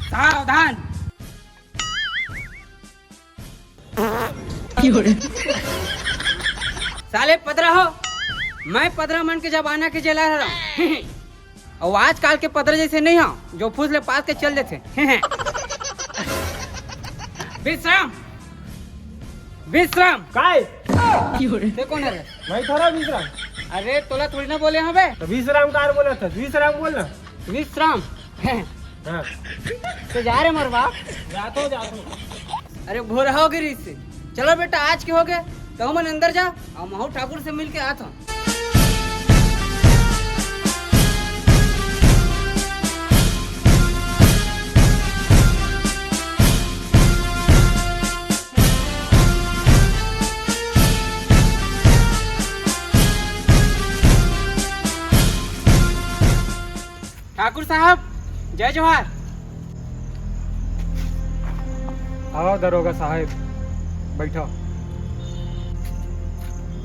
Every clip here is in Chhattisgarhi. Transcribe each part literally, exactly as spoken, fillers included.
सावधान। साले पदरा हो, मैं पदरा मन के जमाना के जेलर हरंव। अउ आजकाल के पदरा जइसे नइ हंव, जो फूस ले पास के चल देथे। विश्राम, विश्राम। काय? ते कोन हरे? मैं थोड़ा विश्राम। अरे तोला थोड़ी ना बोले हंव बे। त विश्राम कार बोलत हस? विश्राम बोल ना। विश्राम। हाँ। तो जा रे मोर बाप। जाथंव, जाथंव। अरे भोर हो गे रिहिसे। चलो बेटा, आज के हो गे, तुमन अंदर जा, अउ महूं ठाकुर से मिल के आथंव। ठाकुर साहब, जय जोहार। आओ दरोगा साहब, बैठो।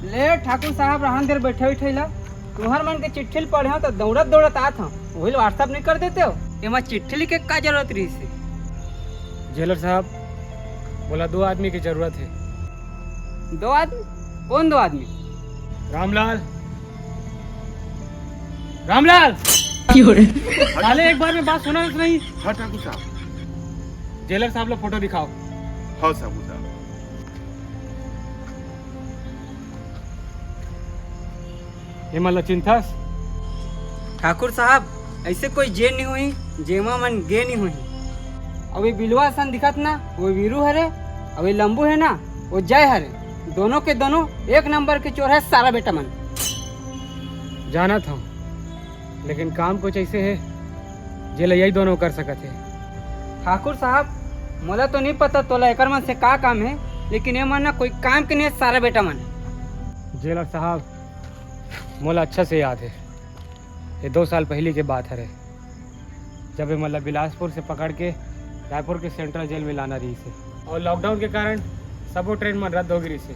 ले ठाकुर साहब, रहन दे, बैठे बैठे ला। तुंहर मन के चिट्ठी ल पढ़े हंव त दौड़त दौड़त आत हंव, वही ल WhatsApp नइ कर देते हो? एमा चिट्ठी लिखे के का जरूरत रिहिसे? जेलर साहब, मोला दो आदमी की जरूरत हे। दो आदमी? कोन दो आदमी? रामलाल, रामलाल। साले, एक बार में बात सुना नहीं? हाँ ठाकुर साहब। जेलर साहब ला फोटो दिखाओ। हाँ ठाकुर साहब। ये मन ला चिन्हथस? ठाकुर साहब, अइसे कोई जेल नइ होही, जेमा मन गे नइ होही। अउ ये बिलवा असन दिखत ना, वो वीरू हरे, अउ ये लंबू हे ना, वो जय हरे। दोनों के दोनों एक नंबर के चोर हे, सारा बेटा मन। जानत हंव, लेकिन काम कुछ अइसे हे, जेला यही दोनों कर सकत हे। ठाकुर साहब, मोला तो नइ पता तोला एकर मन से का काम हे, लेकिन ये मन ना कोई काम के नइ हे, सारा बेटा मन। जेलर साहब, मोला अच्छा से याद हे, ये दो साल पहिली के बात हरे, जब ये मन ला बिलासपुर से पकड़ के रायपुर के सेंट्रल जेल में लाना रिहिसे, अउ lockdown के कारण सबो ट्रेन मन रद्द हो गे रिहिसे,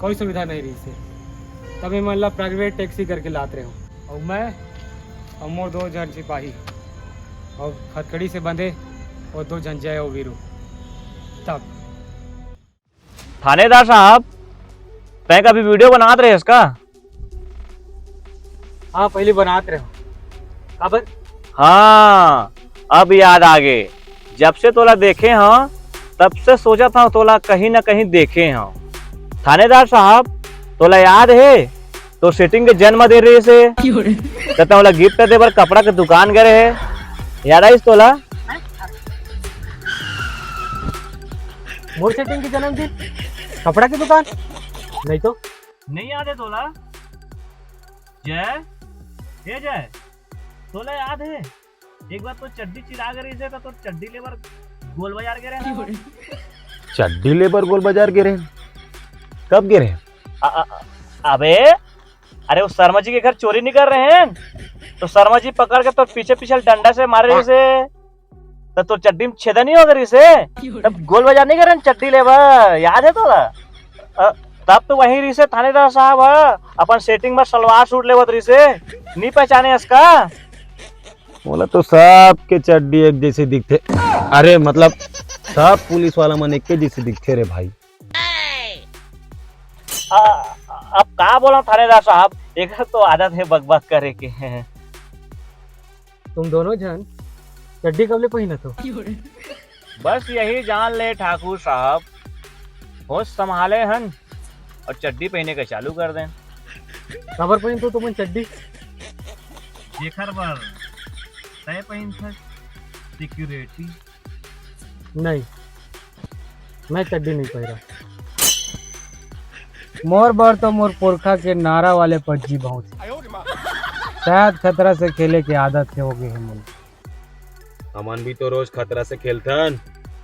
कोई सुविधा नइ रिहिसे। तब ये मन ला प्राइवेट टैक्सी करके लात रहेंव, अउ मैं अउ मोर दो झन सिपाही अउ हथकड़ी से बंधे वो दो झन जय अउ वीरू। तब थानेदार साहब, तैं कभी वीडियो बनात रहेस का? हाँ, पहिली बनात रहेंव। काबर? हाँ, अब याद आगे। जब से तोला देखे हंव, तब से सोचत हंव तोला कहीं न कहीं देखे हंव। थानेदार साहब, तोला याद हे, तोर सेटिंग के जन्मदिन रिहिसे, त तैं ओला गिफ्ट दे बर कपड़ा के दुकान गे रहे, याद आइस तोला? मोर सेटिंग के जन्मदिन? कपड़ा के दुकान? नहीं तो। नहीं याद हे तोला? जय, हे जय, तोला याद हे? एक बार तोर चड्डी चिरा गे रहिसे, त तोर चड्डी ले बर गोल बाजार गे रहे। चड्डी ले बर गोल बाजार गे रहे? कब गे रहे? अ-, अ-, अबे, अरे वो शर्मा जी के घर चोरी नइ करे रहेन, त शर्मा जी पकड़ के तोर पीछे पीछे डंडा से मारे रहिसे, त तोर चड्डी में छेदा नइ हो गे रहिसे, तब गोल बाजार नइ गे रहेन चड्डी ले बर, याद हे तोला? अ, तब तो वहीं रहिसे थानेदार साहब ह, अपन सेटिंग में सलवार सूट लेवत रहिसे, नइ पहचाने हस का? मोला तो सबके चड्डी एक जइसे दिखथे। अरे मतलब सब पुलिस वाला मन एके जइसे दिखथे रे भाई। आ, अब का बोलंव थानेदार साहब, एकर तो आदत हे बकबक करे के। तुम दोनों झन चड्डी कब ले पहिनत हो? बस यही जान ले ठाकुर साहब, होश संभाले हन अउ चड्डी पहिने के चालू कर देन। काबर पहिनथो तुमन चड्डी? जेकर बर तैं पहिनथस, सिक्योरिटी। नहीं, मैं चड्डी नहीं पहिरा। मोर बर तो मोर पुरखा के नारा वाले पज्जी बहुत हे। शायद खतरा से खेले के आदत हे, हो गे हे मोला। हमन भी तो रोज खतरा से खेलथन।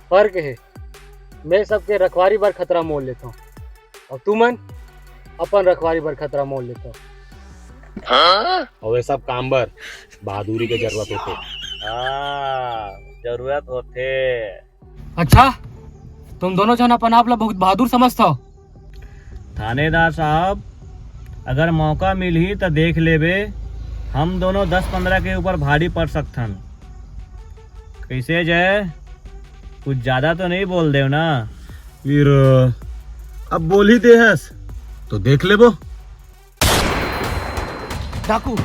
फर्क हे, मैं सबके रखवारी बर खतरा मोल लेथंव, अउ तुमन अपन रखवारी बर खतरा मोल लेथव। अउ ये सब काम बर बहादुरी के जरूरत होथे। हाँ, जरूरत होथे। अच्छा, तुम दोनों झन अपन आप ला बहुत बहादुर समझथव। थानेदार साहब, अगर मौका मिलही त देख लेबे, हम दोनों दस पंद्रह के ऊपर भारी पड़ सकथन। कैसे जय, कुछ ज्यादा तो नहीं बोल देव ना? फिर अब बोल ही दे हस, तो देख लेबो। डाकू।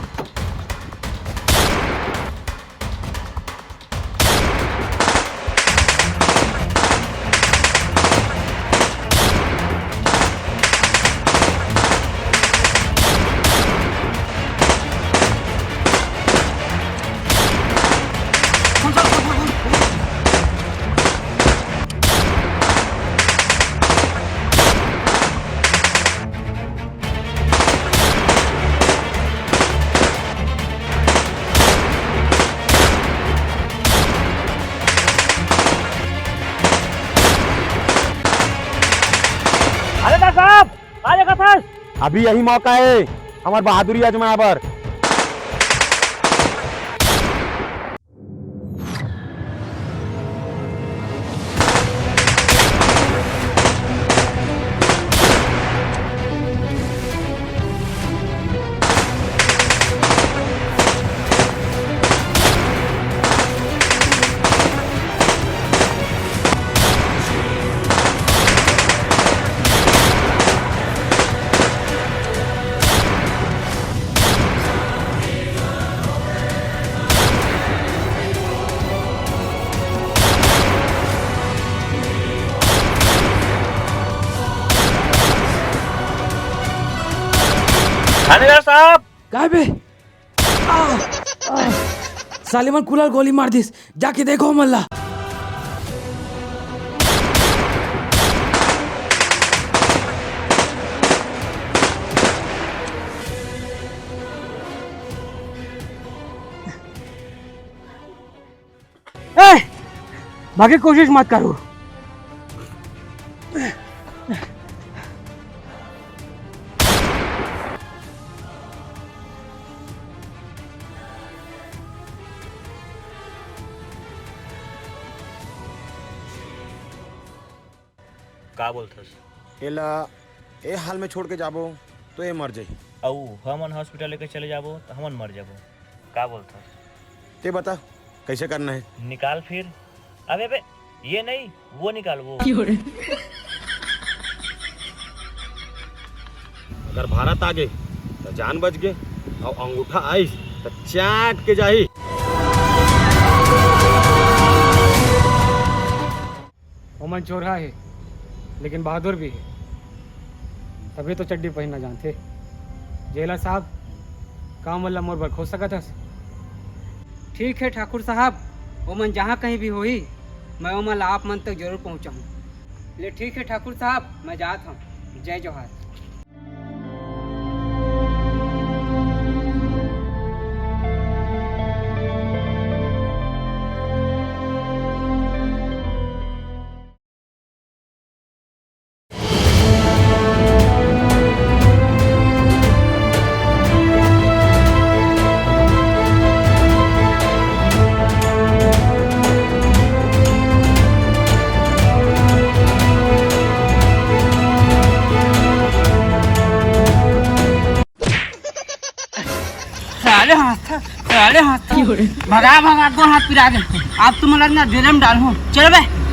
अरे डॉक्टर साहब, का देखत हस? अभी यही मौका है हमार बहादुरी आजमाए बर। थानेदार साहब। काय बे? आ, आ, साले मन कुलर गोली मार दिस, जाके देखो मल्ला। ए, भागे कोशिश मत करो। का बोलथस? एला ए हाल में छोड़ के जाबो तो ए मर जाही। अऊ हमन हॉस्पिटल लेके चले जाबो तो हमन मर जाबो। का बोलथस? ते बता, कैसे करना है? निकाल फिर। अबे बे, ये नहीं, वो निकाल, वो। अगर भारत आ गे तो जान बच गे, और अंगूठा आइस तो चाट के जाही। ओमन चोरहा हे, लेकिन बहादुर भी हे, तभी तो चड्डी पहिनना जानथे। जेलर साहब, का मोला मोर बर खोज सकत हस? ठीक हे ठाकुर साहब, ओमन जहाँ कहीं भी होही, मैं ओमन ला आप मन तक जरूर पहुँचाहूँ। ले ठीक हे ठाकुर साहब, मैं जात हूँ। जय जोहार। साले हाथ, साले हाथ। भगा, भगा, दो हाथ पिरा दे। आप तुम लोग ना जेल में डाल हो। चल बे।